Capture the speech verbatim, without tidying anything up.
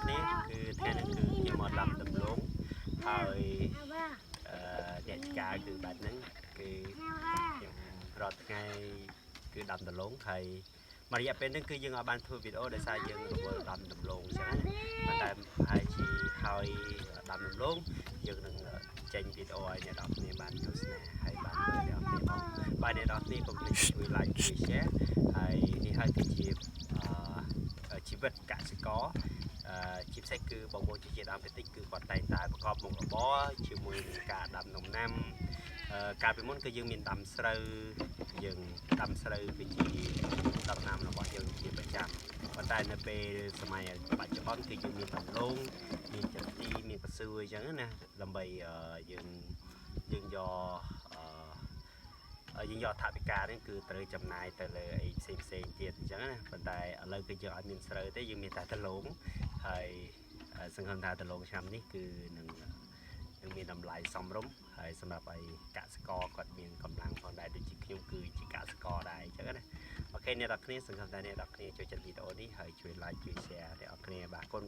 Anai kơ tơlơi anai kơ ñu mă đăm tơlông. Hơi, ơ, đĕ čơkă kơ ƀing anai kơ yang rŏt tơlơi kơ đăm tơlông hơi. Mă rơyă pơ anai kơ yang ƀing thu video đa sa yang rơbâo đăm tơlông sang. Mă tơlơi hơi či hơi đăm tơlông yang năng, ơ, čĕng video ai ñu đŏk anai ƀing thu snai hơi ƀing video anai. Ƀing video anai kơ ƀing čuê like, čuê share. Hơi anai hơi kơ či, ơ, či ƀĕ kă sơkô. Ơ, či pơsĕ kơ ƀong ƀong či či đăm pơtĭt kơ kơ tai tai pơkŏp mơ̆ng rơbâo, či mơ̆ng kă đăm nŏm năm. Ơ, kă pơmŭn kơ yang min đăm srơi, yang đăm srơi kơ či đăm năm rơbâo yang či pơčăm. Kơ tai anai pơ samai pă čơƀăm kơ yang min tơlông, min čơti, min pơsui yang anai. Lăm ƀai, ơ, yang, yang yua, ơ, Ơ, yang yua thă pơkă anai kơ tơlơi čăm nai tơlơi ai pơsĕng pơsĕng tiet yang anai. Kơ tai hlơi kơ yang ai min srơi tơ yang min ta tơlông. Hơi, ơ, sơngơ̆m ta tơlông sang anai kơ năng, năng min đăm lai sŏm rŏm. Hơi samrăp ai kă sơkô kơ min kơmlăng phŏng đai tơ či kơñum kơ či kă sơkô đai yang anai. Ôkê, anai đŏk anai sơngơ̆m ta anai đŏk anai čuê čăn video anai hơi čuê like čuê share đĕ ôkê anai ƀing kơ